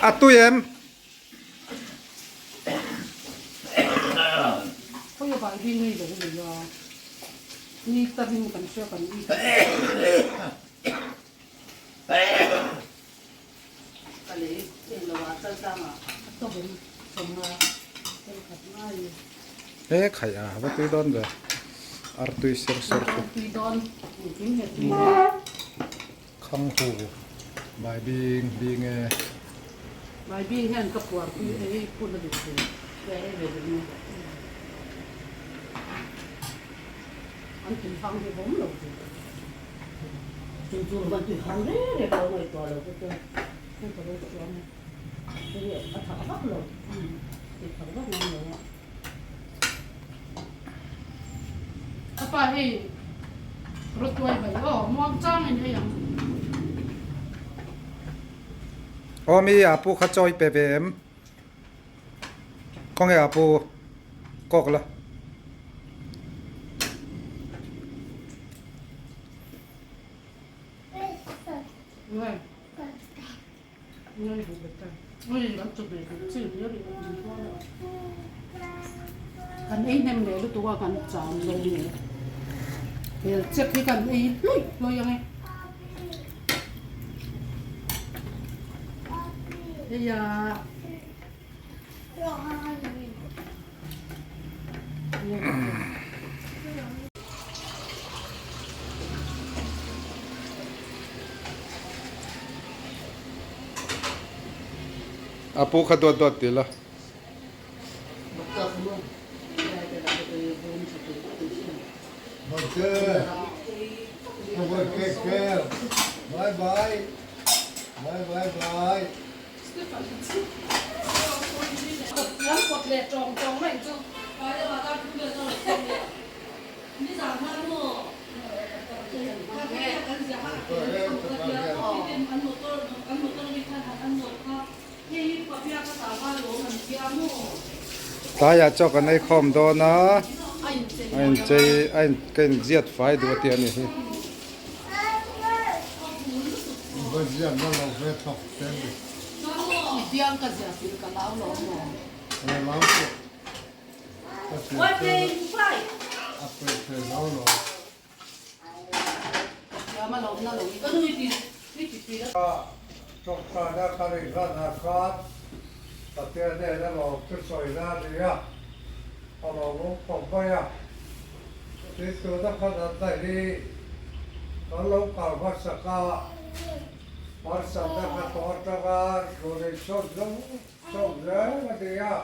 A tui em? He khaih a va tui dawn ve artui ser ser chu khang hu bai bing bing e. Aw mi a pu kha chawi pe ve em? Khawnge a pu kawk la. Kan ei hnem leh lutuk a kan cham lo ni hel chek hi kan ei hlawih hlawih ang e hei a A pu kha dawt dawt ti la. Bye bye bye bye bye. Tlaiah chaw kan ei khawm dawn a, a inchei a in ka inziat fai duh a tih a nih hi. Tawngtaina ka rin hlanah khan Pathian hnena lawm chu sawina a ni a, a lawmawm khawp mai a. Tin, tuna kha natna hi kan lo kal hmasak a, harsatna kha tawh atanga rawn insawn zawng zawng zel a ni a,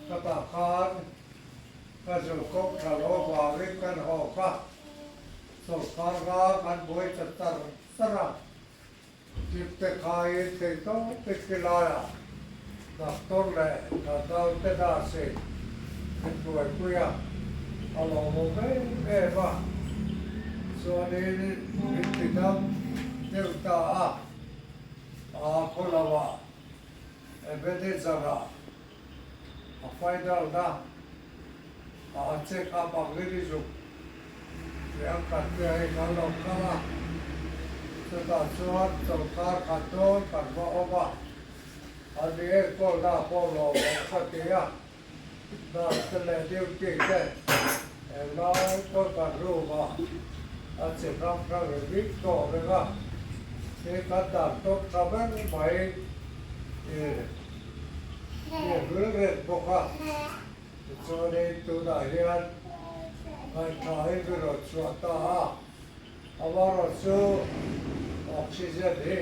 khatah khan ka zurkawp tha lo avangin kan hawk a, sawrkar nga kan buai ta tar tar a, chip te khaiin theihtawp in khilaiah doctor leh natnau te nurse in min buaipui a, a lawmawm em em a, chuanin min ti dam deuh ta a, aa khaw lamah Ebenezer-ah A final na a a check up ang in i zuk tih ang kan tia hei kan lo kal a, chutah chuan chawlhkar khat dawn kan va awm a, an mi enkawlna pawh lawm awm ka ti a, nurse te leh duty te englai pawn kan room ah a chi hrang hrang in vik tawh reng a, tin kan dan tawp tha ber mai i. Nge hul reng bawk a, tichuanin tunah hian ngaihthla-in mi rawn chhuah ta a, amaherawh chu oxygen hi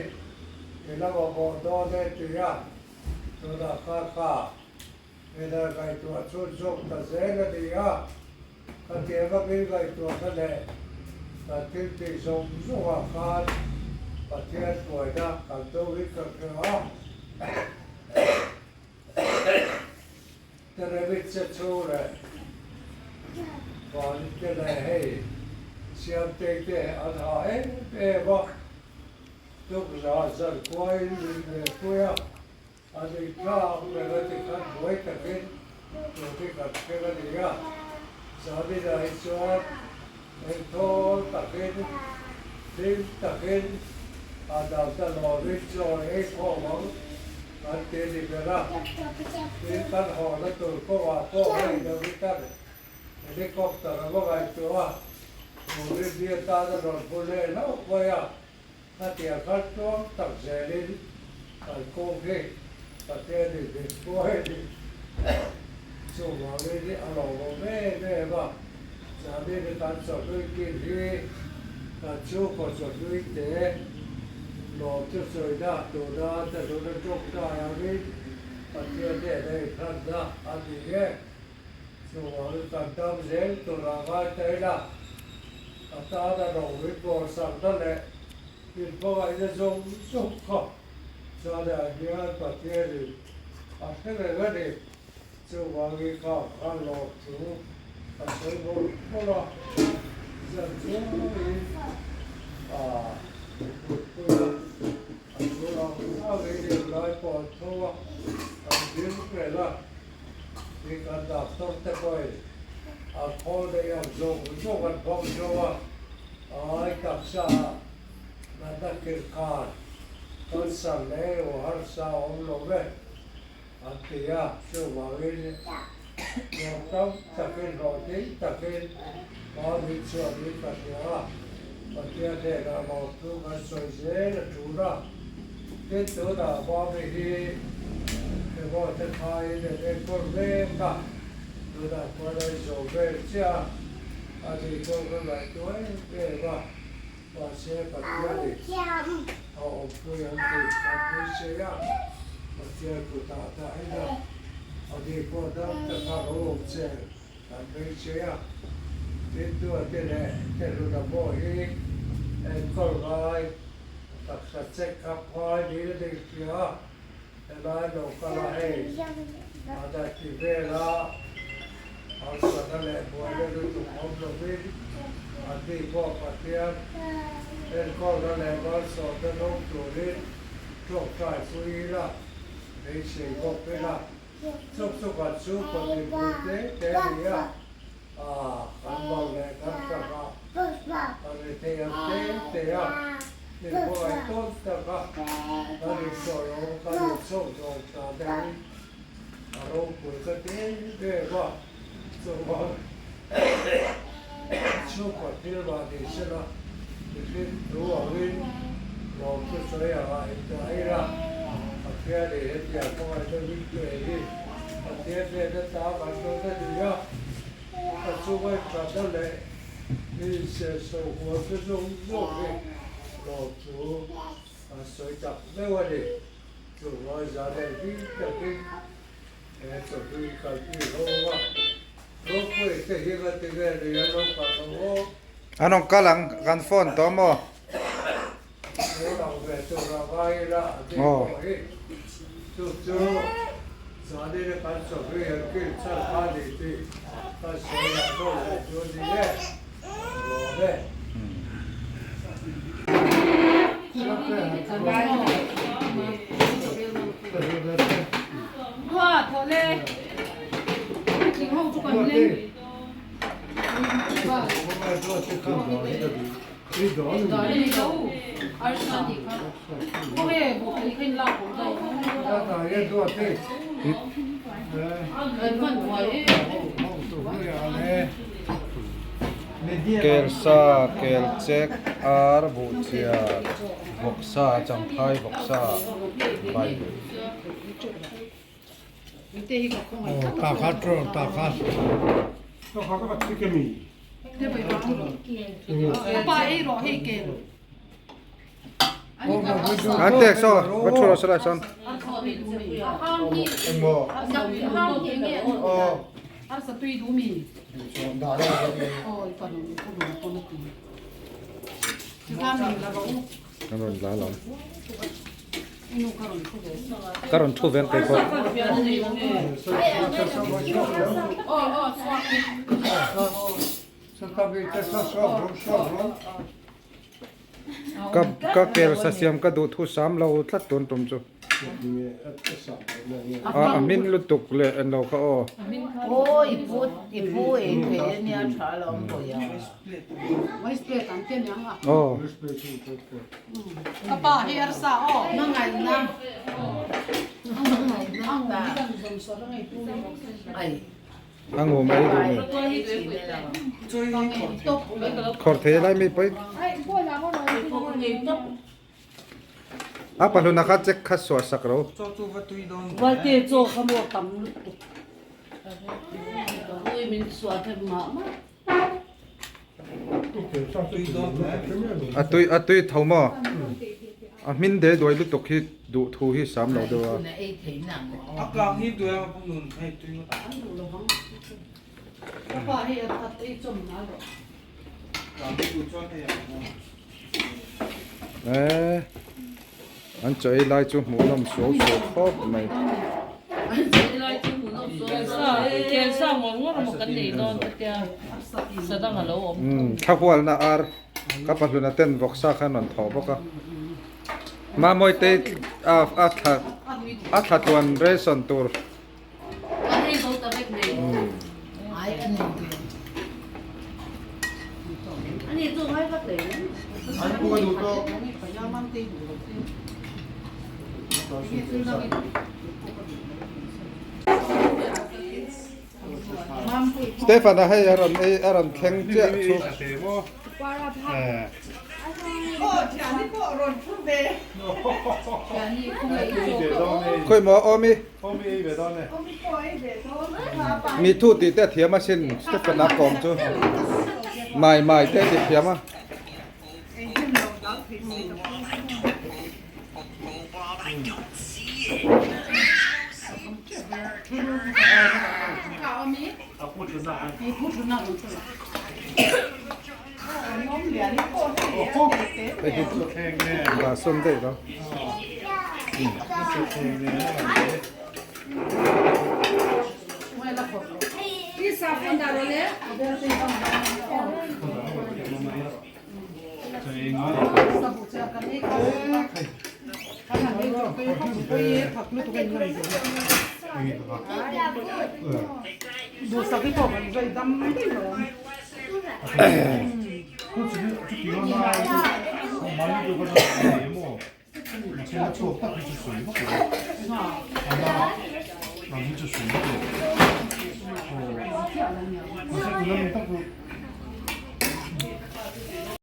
i la mamawh dawn e ti a, tunah kha kha mina ngaihtuah chhun zawk ta zel a ni a, khatianga min ngaihtuah kha leh kan thil tih zawng zawngah khan Pathian hruaina kan do hi ka hria a. Terevitse chu leh Vanite leh hei Siamtei te an ha em em a, tukzah zankuain min ve pui a, a ni tlang ber a ti khan buai takin tun hi kan thleng a ni a, Zaninah hi chuan engthawl takin, hlim takin. A dang te lawmin chaw ei khawm ang kan ti ni ber a. Tin, kan hawhna tur kawngah pawh hei Davidan helicopter a va ngaihtuah a, Turin ni atan a rawn hmu leh hlauh mai a. Khatiang khan tluang tak zelin kan kawng hi Pathianin min hruai a ni. Chuvangin a lawmawm em em a, Zanin kan chawhlui kin hi kan chhungkaw chawhlui te lawm chu sawina tuna te hluna tawngtai angin Pathian hnena inhlanna a ni e. Chuvangin kan dam zel turah ngai ta ila, a tana rawng min sakna leh inhmangaihna zawng zawng kha Zanah hian Pathianin a hre reng a ni. Chuvangin kha kha lawm chu a sawi mawlh mawlh a, zan chuangin a mutpui a, a thu ang angin englai pawh an tho a, an ding reng a. Hi kan doctor te pawhin a khawl neih ang zawng zawng an hmang zo a, ai taksa ah natna kir khan cancer leh emaw harsa a awm lo ve an ti a, chuvangin nuam tam takin hlawhtling takin Mami chuan min ka hria a, Pathian hnenah lawmthu kan sawi zel a tul a. Tin, tunah Mami hi emaw te thaiin an enkawl mek a, tunah chuan a inzawm vel chiah a, ani pawh ka ngaihtuah em em a, mahse Pathianin a awmpui ang tih kan beisei a, Pathian kutah dahin a, ani pawh dam taka lo awm che. Kan beisei a, Tintua te leh Tehluna pawh hi enkawl ngai taksa check up ngai niin an inhria a, helai lo kal a hei a daih ti vel a, harsatna leh buaina lutuk awm lovin an ni pawh Pathian enkawlna leh malsawmna dawng turin tawngtai pui ila beisei bawk ila. Chuk chuk ah chu pawtin pui te te a ni a, ah kan bal leh kan chak a, kan ri thei ang te te a, min buai tawn tak a, kan insawi awm kan inchhawk zawng ta deuhin a ropui ka ti em em a, chuan chhungkaw thil mah ni sela mihring thu angin lawm chu sawi angah indah ila, Pathian ih hetiang hmangaihna min pe hi Pathian hnena ta kan dawn a ni a, ka chunga inthatna leh mi inserhso huam te zawng zawng hi lawm chu an sawi tak meuh a ni. Chuvang zan leh hlim takin He chawhlui kalpui ho a, ropui te hi va ti ve ni a lo kal lo aw. An rawn kal ang, kan phone tawh maw? Lo lang ve tur a ngai ila a tih pawh hi chu chu zanin a kan chawhlui an kil chhan kha ni tih kan sawi lah dawn leh chu a ni e, lawm e. Kel sa, kel chek, ar, buhchiar, vawksa, champhai vawksa, bai. An tek saw, va thu rawh saw lai sawn. Kan rawn la lo. Ka rawn thu ven kei pawh. Ka ka kel sa siam ka duh thu sam lo tlat tun tum chu. A hmin lutuk leh en lo kha aw. Aw i pu i pu ei thei a nia tha lo ang pawh ia. Voice plate an ken ang a. Aw. Ka pa hi arsa aw. Hmangaihna. Hmangaihna ta. Ai. A ngu mai duh ni. Khawr thei lai mi pawi. A pahluna kha check kha suah sak ro. Valte chaw kha maw tam lutuk. Ui min suah them mah mah. A tui a tui tho maw? A hmin de duai lutuk hi duh thu hi sam lo deuh a. Eee an chaw ei lai chu hmuh nawm suau suau khawp mai. Thla hualna ar ka pahluna ten vawksa khan rawn thawh bawk a. Mamawite a thla a thla tluan ration tur. Stefan a hei a rawn ei a rawn thleng chiah chu. Khawi maw awm i? Mi thu tih te a thiam a sin Stephen a kawm chu mai mai te a ti thiam a. Hei hi dah sawn daih lo.